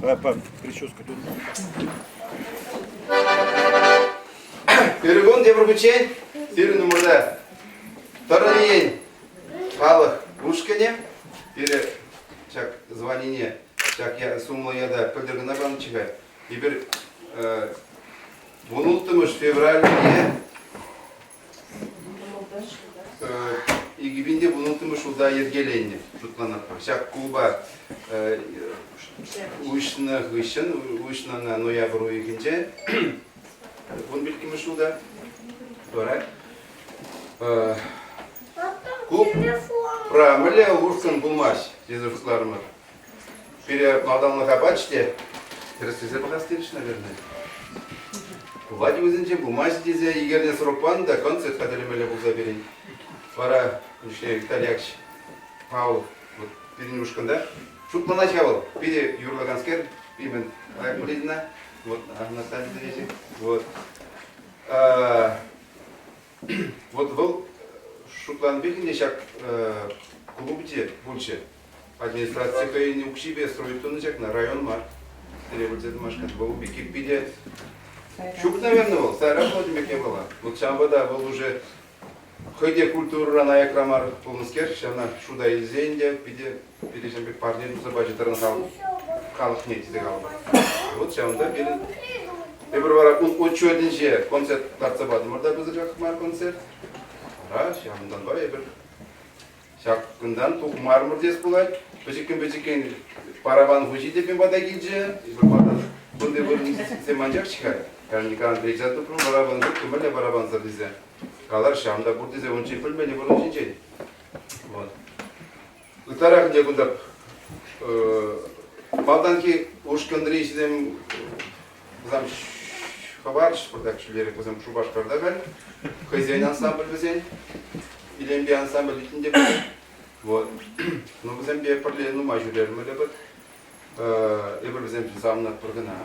Прическа Ырӑ тепӗр хутчен сирӗн умӑрта Тӑрӑн ен халӑх ушкӑнӗ пире ҫак званине, ҫак сумлӑ ята пӗлтӗр кӑна панӑччӗ-ха. Эпир 16 февральне 2016 ҫулта йӗркеленнӗ шутланатпӑр. Ҫак клуба уҫнӑ хыҫҫӑн, уҫнӑ ӑна ноябрь уйӑхӗнче, 15-мӗш ҫулта вара клуб мӗнле ушкӑн пулмасть тесе шутларӑмӑр. Пире малтанлӑха пачӗ те тӗрӗслесе пӑхас терӗҫ, наверное. Пулать вӗсенче, пулмасть тесе икерне срок панӑ та концерт хатӗрлемелле пулса пирӗн. Вара Виталий Яковлевич Павлов вот пирӗн ушкӑнта шутланать-ха вӑл. Питӗ юрлаканскер, Пимен Лайкулина, вот Наталья Дерезик, вот. Вот вӑл шутланипех ӗнтӗ ҫак клуб те пулчӗ. Администраци хӑйӗн укҫипе строить тунӑ ҫакна, район мар. Пире пӗлсе тӑмашкӑн вӑл пек питӗ ҫук, наверное, вӑл. Сайра пулать пек япала. Вот ҫавӑнпа та вӑл уже хӑй те культурӑран аякра мар пулнӑскер, ҫавна шута илсе ӗнтӗ питӗ пире ҫавӑн пек парне туса пачӗ тӑрӑн халӑхне тесе калӑпӑр. Вот ҫавӑнта пирӗн эпир вара ун отчетӗнче концерт лартса патӑмӑр та пысӑках мар концерт. Вара ҫавӑнтанпа эпир Ҫакӑнтан тухмарӑмӑр тес пулать. Пӗчӗккӗн-пӗчӗккӗн параппан хуҫи те пирӗн пата килчӗ. Эпир малтан кунти вырӑнсем анчахчӗ-ха. Николай Андреевича тупрӑм, параппан ҫук, мӗнле параппансӑр тесе. Калар, ҫавӑн та пур тесе унччен пӗлмен вырӑн ҫинчен. Вот. Ытларах ӗнтӗ кунта малтанхи ушкӑнри ҫынсем вӗсем хӑварчӗҫ пӑртак ҫӳлерех, вӗсем Шупашкарта халь. Хӑйсен ансамбль вӗсен. Илемпи ансамбль иккен те пуль. Вот. Ну, вӗсемпе пӗрле нумай ҫӳрерӗмӗр эпир. Эпир вӗсемшӗн савӑнатпӑр кӑна.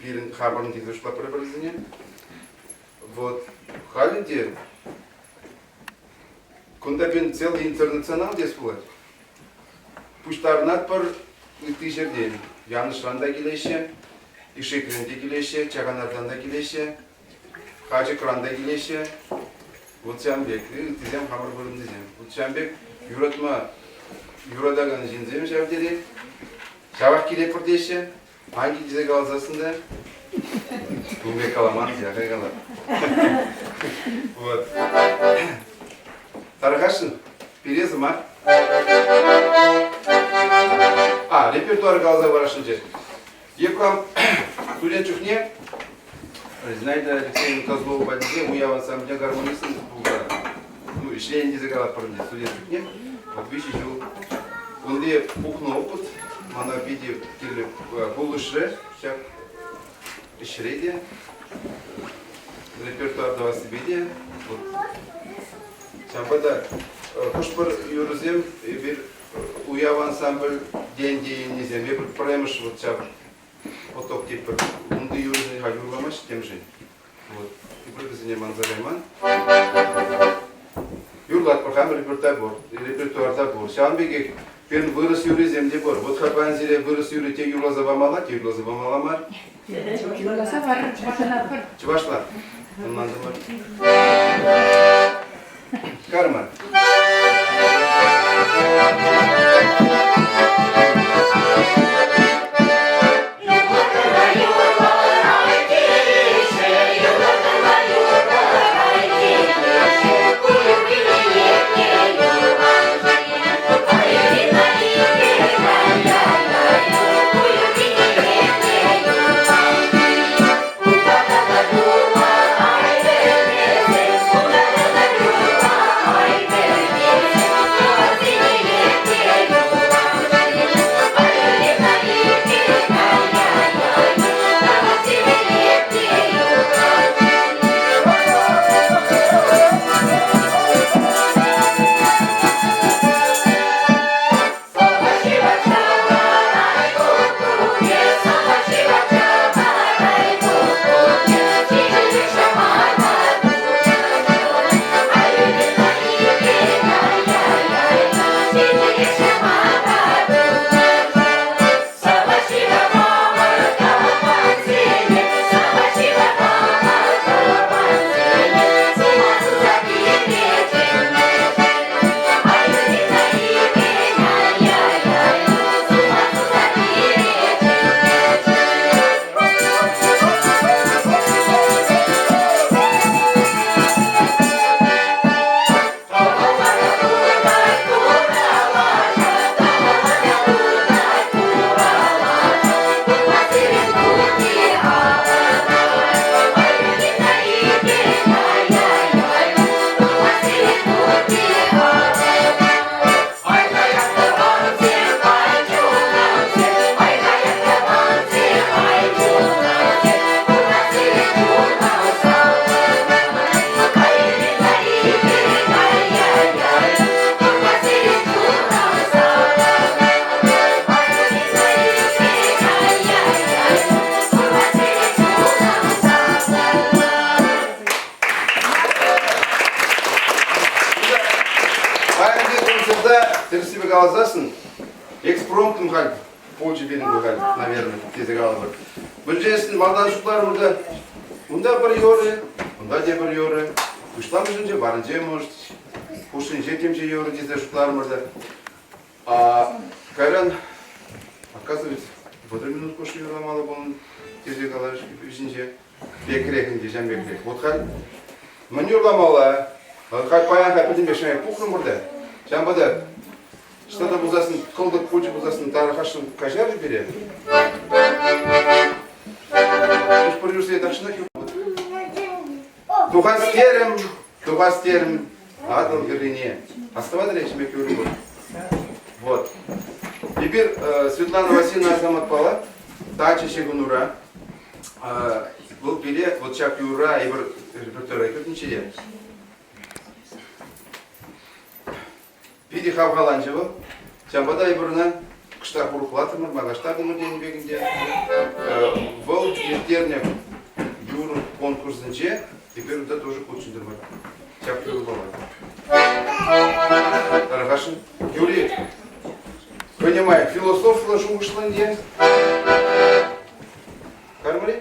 Пирӗн хамӑрӑн тесе шутлатпӑр эпир вӗсене. Вот. Халь ӗнтӗ кунта пирӗн целый интернационал тес пулать. Пуҫтарӑнатпӑр ытти ҫӗртен. Янӑшран та килеҫҫӗ, Ишекрен те килеҫҫӗ, Чаканартан та килеҫҫӗ, Хачӑкран та килеҫҫӗ. Вот ҫавӑн пек. Ыттисем хамӑр вырӑнтисем. Вот ҫавӑн пек юратма юратакан ҫынсем ҫав тери. Ҫавах килетпӗр теҫҫӗ. Ан тесе каласассӑн та ун пек каламан, яхай калар. Вот. Тархасшӑн, пире сӑмах. А, репертуар каласа парасшӑнччӗ. Епрам студент чухне Зинаида Алексеевна Козлова патӗнче уяв ансамбльне гармонистӑн пулса ну, ӗҫленӗ тесе калатпӑр ӗнтӗ студент чухне. Вот виҫӗ ҫул. Унти пухнӑ опыт мана питӗ кирлӗ пулӑшрӗ ҫак ӗҫре те, репертуар тӑвассипе те. Вот. Ҫавӑнпа та хӑш-пӗр юрӑсем эпир уяв ансамбль ден тейӗннисем эпир пӗрремӗш вот ҫав поток тетпӗр. Унти юрӑсене халь юрламаҫҫӗ темшӗн. Вот. Эпир вӗсене манса кайман. Юрлатпӑр, хамӑр репертуар пур, репертуарта пур. Ҫавӑн пекех пирӗн вырӑс юррисем те пур. Вот хапан сире вырӑс юрри те юрласа памалла, те юрласа памалла мар. Юрласа пар, чӑвашлатпӑр. Чӑвашла. Ӑнлантӑмӑр. Карма. Кунта тӗрӗссипе каласассӑн экспромтом халь пулчӗ пирӗн ку халь, наверное, тесе калӑпӑр. Мӗншӗн малтан шутларӑмӑр та унта пӗр юрӑ, унта тепӗр юрӑ, пуҫламӑшӗнче, варринче, может, хушшинче темҫе юрӑ тесе шутларӑмӑр та. А кайран, оказывается, 30 минут хушши юрламалла пулнӑ тесе каларӗҫ вӗҫӗнче. Пекрех ӗнтӗ, ҫам пекрех. Вот халь мӗн юрламалла? Халь паян халь пӗтӗмпех ҫӗнӗ пухрӑмӑр та. Ҫавӑнпа та что та пулсассӑн, кӑлтӑк пулчӗ пулсассӑн тарӑхасшӑн каҫарчӗ пире. Пур юрсе тахҫанах Тухас терӗм, тухас терӗм Атӑл хӗррине. Астӑватӑр-и ҫимӗк юрри пур? Вот. Эпир Светлана Васильевна Асаматпала тачӑ ҫыхӑнура. Вӑл пире вот ҫак юрра эпир репертуара кӗртнӗччӗ те. Питӗ хавхаланчӗ вӑл. Ҫавӑнпа та эпир ӑна кӑштах урӑхлатрӑмӑр, майлаштартӑмӑр тенӗ пек ӗнтӗ. Вӑл ирттернӗ юрӑ конкурсӗнче эпир унта тоже хутшӑнтӑмӑр. Ҫак юрӑпала. Тархасшӑн. Юрий, хӑйне май философлӑ шухӑшлӑ ӗнтӗ. Кармӑр-и?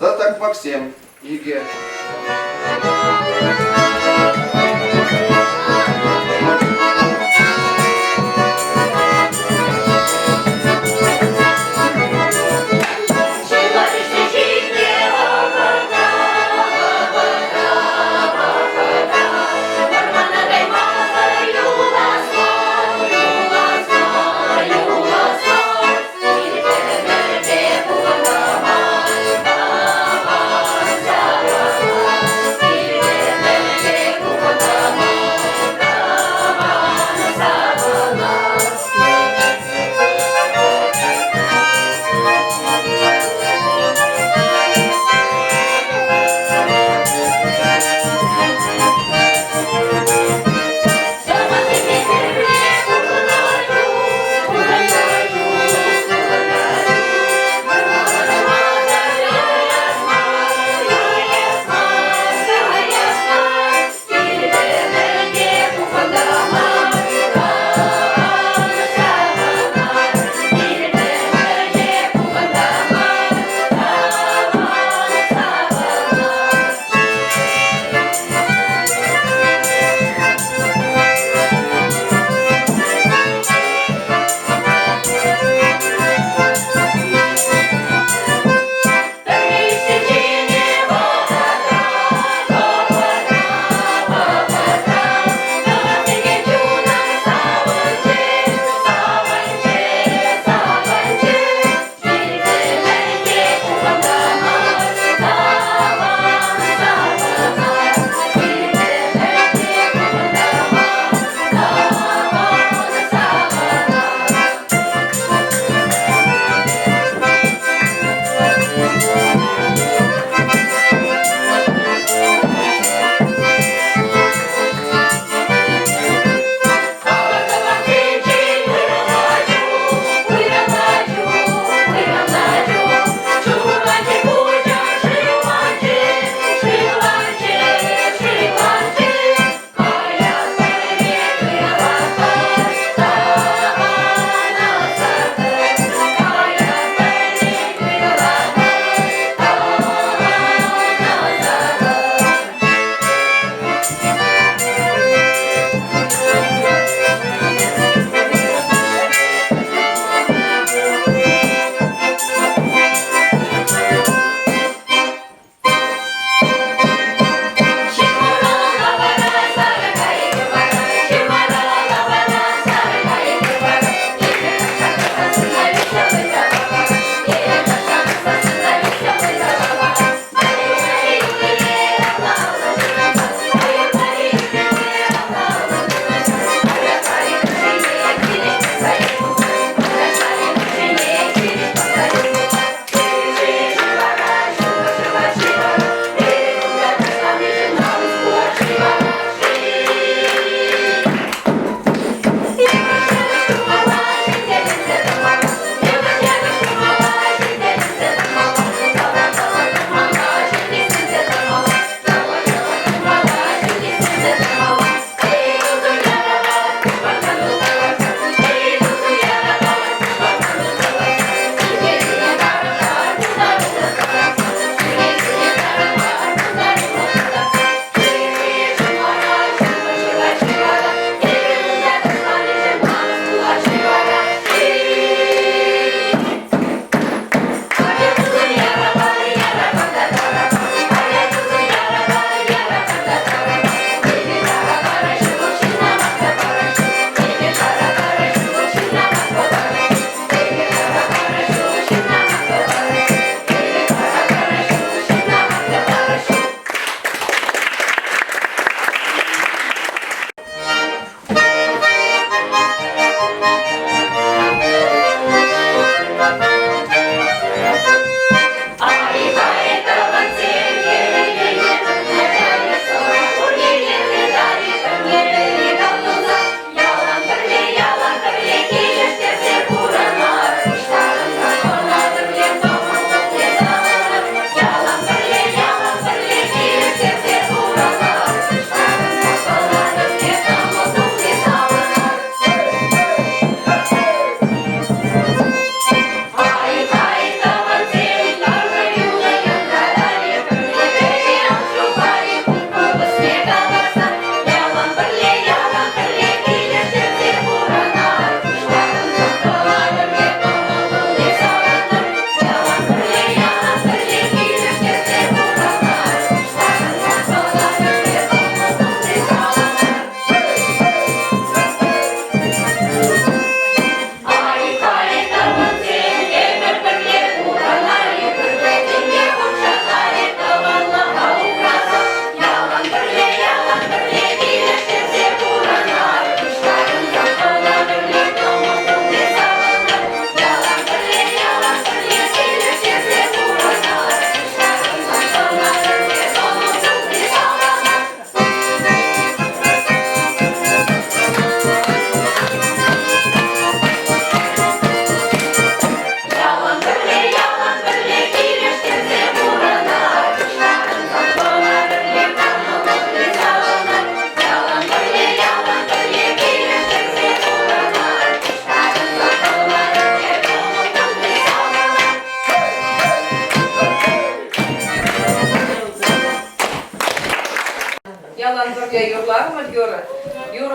Да так Максим, икӗ.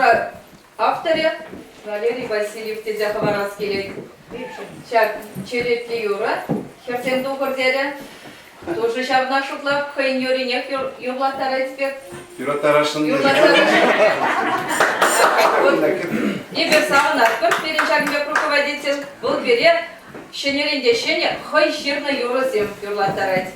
Юрра авторӗ Валерий Васильев тесе хӑварас килет. Ҫак черетлӗ юрӑ хӗрсем тухӑр терӗ. Тоже ҫавна шутлап, хӑйӗн юринех юрлаттарать пек. Юраттарасшӑн. Эпир савӑнатпӑр, пирӗн ҫакӑн пек руководитель. Вӑл пире ҫӗнӗрен те ҫӗнӗ хӑй ҫырнӑ юрӑсем юрлаттарать.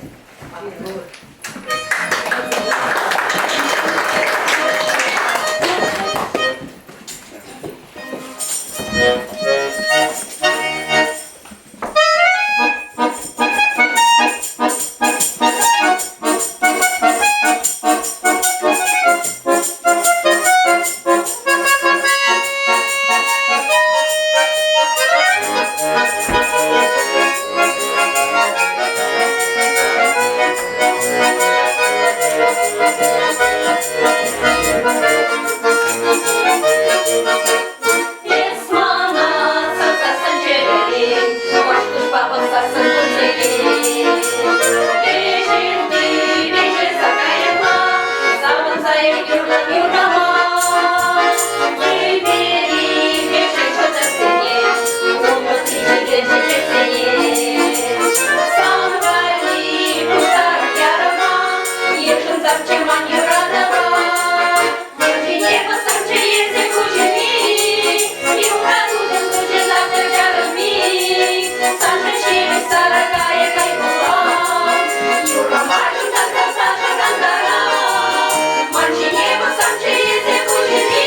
Эс мана сасасӑн чӗререн, Вашкӑшпа пӑхсассӑн кунсерен. Вӗҫӗнти вӗҫӗ сакайӑма, Савӑнса эп юрлам юррама. Тӳпери вӗҫӗ чӑтӑрсене, Улӑхри чӗкеҫ чечексене. Сан валли пуҫтарӑп ярӑма, Йышӑнсамччӗ ман юратӑва. Мӑрсене пӑхсамччӗ эсӗ куҫӑми, Юратушӑн куҫӗ лартӑр чарӑнми. Саншӑн ҫимӗҫ сарӑ кайӑк ай пулам, Юрамашӑн таса шӑрантарам. Ман ҫине пӑхсамччӗ эсӗ куҫӑми,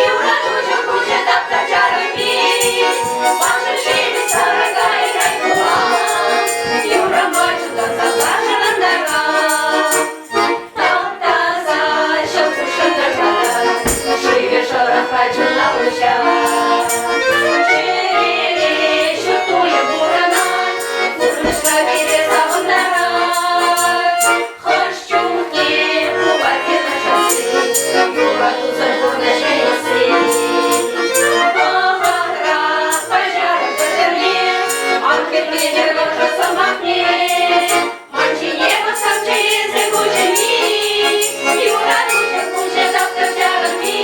Юратушӑн куҫӗ таптӑр чарӑнми. Маншӑн ҫимӗҫ сарӑ кайӑк ай пулам, Юрамашӑн таса шӑрантарам. Тап-таса ҫӑл шӑнкӑртатать, шывӗ шӑрӑхра чуна уҫать. Чӗрере ҫут туйӑм пурӑнать, пурнӑҫра пире савӑнтарать. Хӑш чухне пулать йӑнӑшасси, юратусӑр пурнӑҫ усси. Вӑхӑтра каҫарӑр пӗр-пӗрне, ан хӗрхенӗр ӑшӑ сӑмахне. Ман ҫине пӑхсамччӗ эсӗ куҫӑми, юратушӑн куҫӗ таптӑр чарӑнми.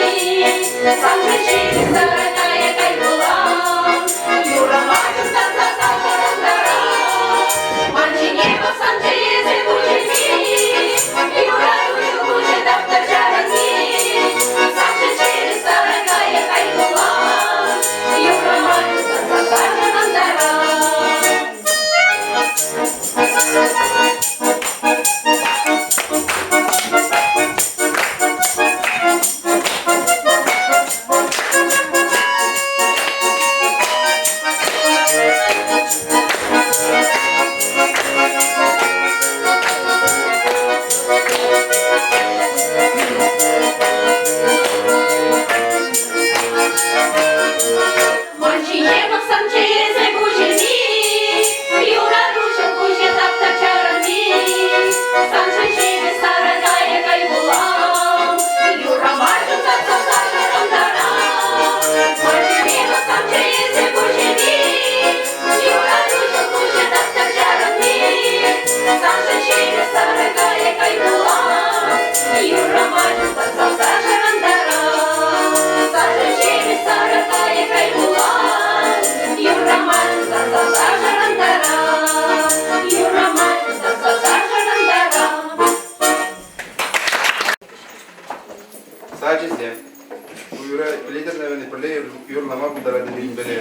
Саншӑн ҫирӗп сарӑ кайӑк ай пулам, юрама чунтан шӑрантарам. Ман ҫине пӑхсамччӗ эсӗ куҫӑми, юратушӑн куҫӗ таптӑр чарӑнми. Саншӑн ҫирӗп сарӑ кайӑк ай пулам, юрама чунтан шӑрантарам. Ман ҫине пӑхсамччӗ эсӗ куҫӑми, юратушӑн куҫӗ таптӑр чарӑнми. Саншӑн ҫимӗҫ сарӑ кайӑк ай пулам, юрама чунтан шӑрантарам. Ман ҫине пӑхсамччӗ эсӗ куҫӑми, юратушӑн куҫӗ таптӑр чарӑнми. Саншӑн ҫимӗҫ сарӑ кайӑк ай пулам, юрама чунтан шӑрантарам. Саншӑн ҫимӗҫ сарӑ кайӑк ай пулам, юрама чунтан шӑрантарам. Юрама чунтан шӑрантарам. Сачӗсем. Ку юра пӗлетӗр, наверное, пӗрле юрлама пултарать пирӗнпеле.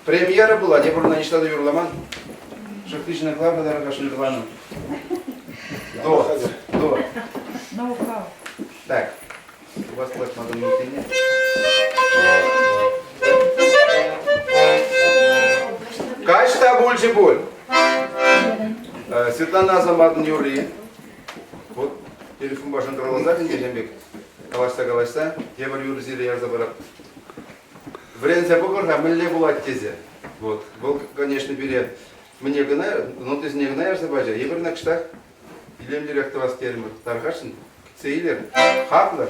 Премьера пулать, эпир ӑна ниҫта та юрламан. Шӑхличне Клава тарахашӑн тӑванӑм. До, до. Ноу-хау. Так, у вас платьмадон не Каҫ та пулчӗ пуль. Светлана Асаматӑн юрри. Вот телефонпа шӑнкӑравласа ӗнтӗ пек калаҫса-калаҫса тепӗр юрӑ ярса парап. Вӗренсе пӑхӑр-ха, мӗнле пулать тесе. Вот. Вӑл, конечно, пире мӗне кӑна, нотисене кӑна ярса пачӗ. Эпир ӑна кӑштах илемлӗрех тӑвас терӗмӗр. Тархасшӑн, кӗтсе илер. Хаклӑ.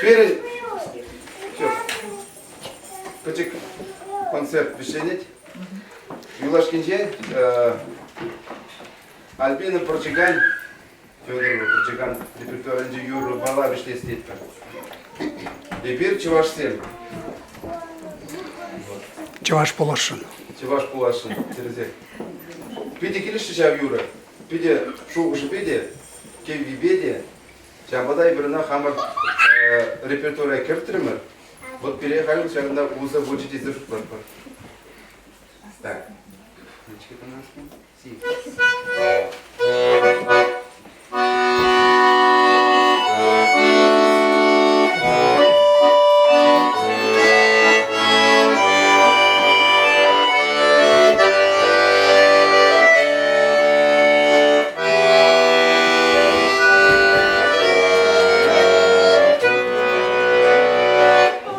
Пирӗн пӗчӗк концерт вӗҫленет. Юлашкинчен Альбина Пӑрчӑкан, Федорова Пӑрчӑкан репертуарӗнчи юрӑпала вӗҫлес тетпӗр. Эпир чӑвашсем. Чӑваш пуласшӑн. Чӑваш пуласшӑн тӗрӗсех. Питӗ килӗшрӗ ҫав юрӑ. Питӗ шухӑшӗпе те, кӗввипе те. Ҫавӑнпа та эпир ӑна хамӑр репертуара кӗртрӗмӗр. Вот пире халь ҫакӑнта усӑ пулчӗ тесе шутлатпӑр. Так.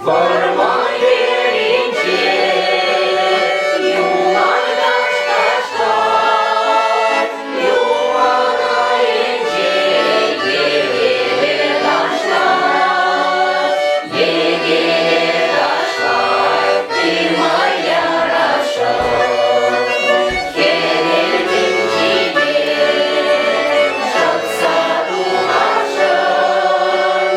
Вӑрман хӗрринче юман каш-кашлать, юман айӗнче йӗкеле ташлать, йӗкеле ташлать, тымар ярасшӑн. Хӗвел тӗнчине шӑтса тухасшӑн.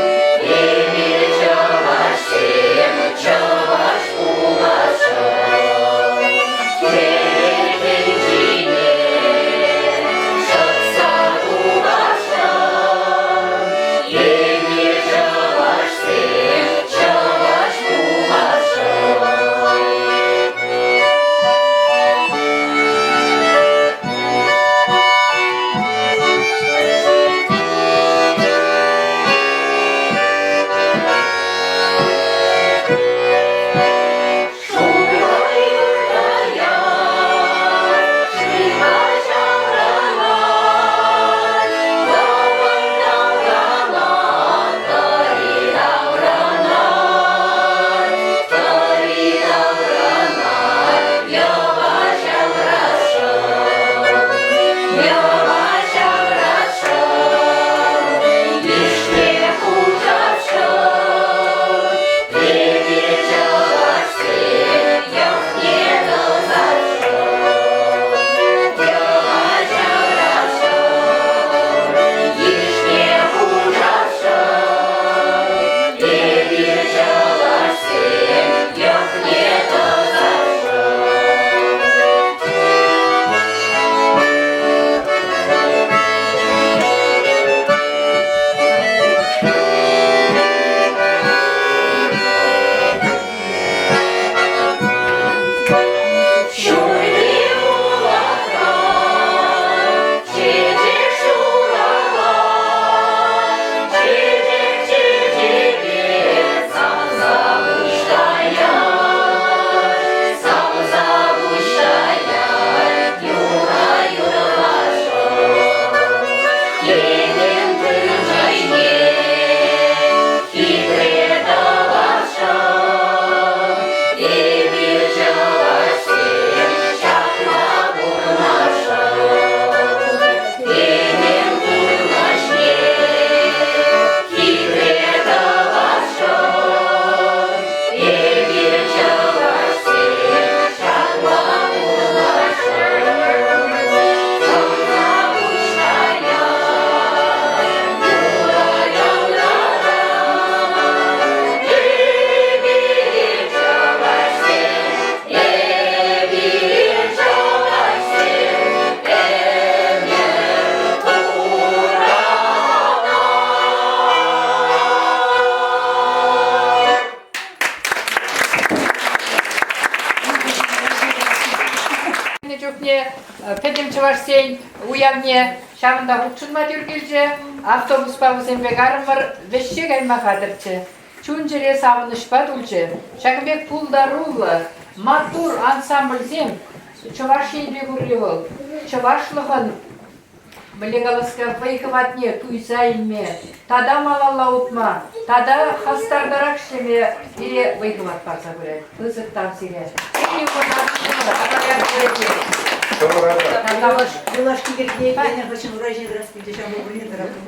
Эпир чӑвашсем, чӑваш пуласшӑн. Хӗвел тӗнчине шӑтса тухасшӑн. Эпир чӑвашсем, чӑваш пуласшӑн. Шурӑ юртая шыва ҫаврӑнать, тӑван таврана тӑри таврӑнать, тӑри таврӑнать, йӑва ҫаврасшӑн, йӑва ҫаврасшӑн, йышне хушасшӑн. Эпир чӑвашсем йӑхне тӑсасшӑн, йӑва ҫаврасшӑн, йышне хушасшӑн. Эпир чӑвашсем йӑхне тӑсасшӑн. Ҫурхи улахра чечек ҫуралать, чечек чечеке савса пуҫ таять, савса пуҫ таять, юрра юрласшӑн. Этем тӗнчине хитре тӑвасшӑн, эпир чӑвашсем ҫапла пурӑнасшӑн. Этем пурнӑҫне хитре тӑвасшӑн, эпир чӑвашсем ҫапла пурӑнасшӑн. Сӑмса пуҫ Чухне пӗтӗм чӑвашсен уявне ҫавӑнта хутшӑнма тӳр килчӗ. Автобуспа вӗсемпе карӑмӑр вӗҫсе кайма хатӗрччӗ. Чун-чӗре савӑнӑҫпа тулчӗ. Ҫакӑн пек пултаруллӑ, маттур ансамбльсем Чӑваш Енпе пурри вӑл чӑвашлӑхӑн мӗнле калас-ха, вӑй-хӑватне туйса илме, тата малалла утма, тата хастартарах ӗҫлеме пире вӑй-хӑват парса пырать. Пысӑк тав сире. Юлашки кӗрхи ӗнер хыҫҫӑн ура ҫине тӑрас килчӗ, ҫавӑнпа пурне тӑратӑп.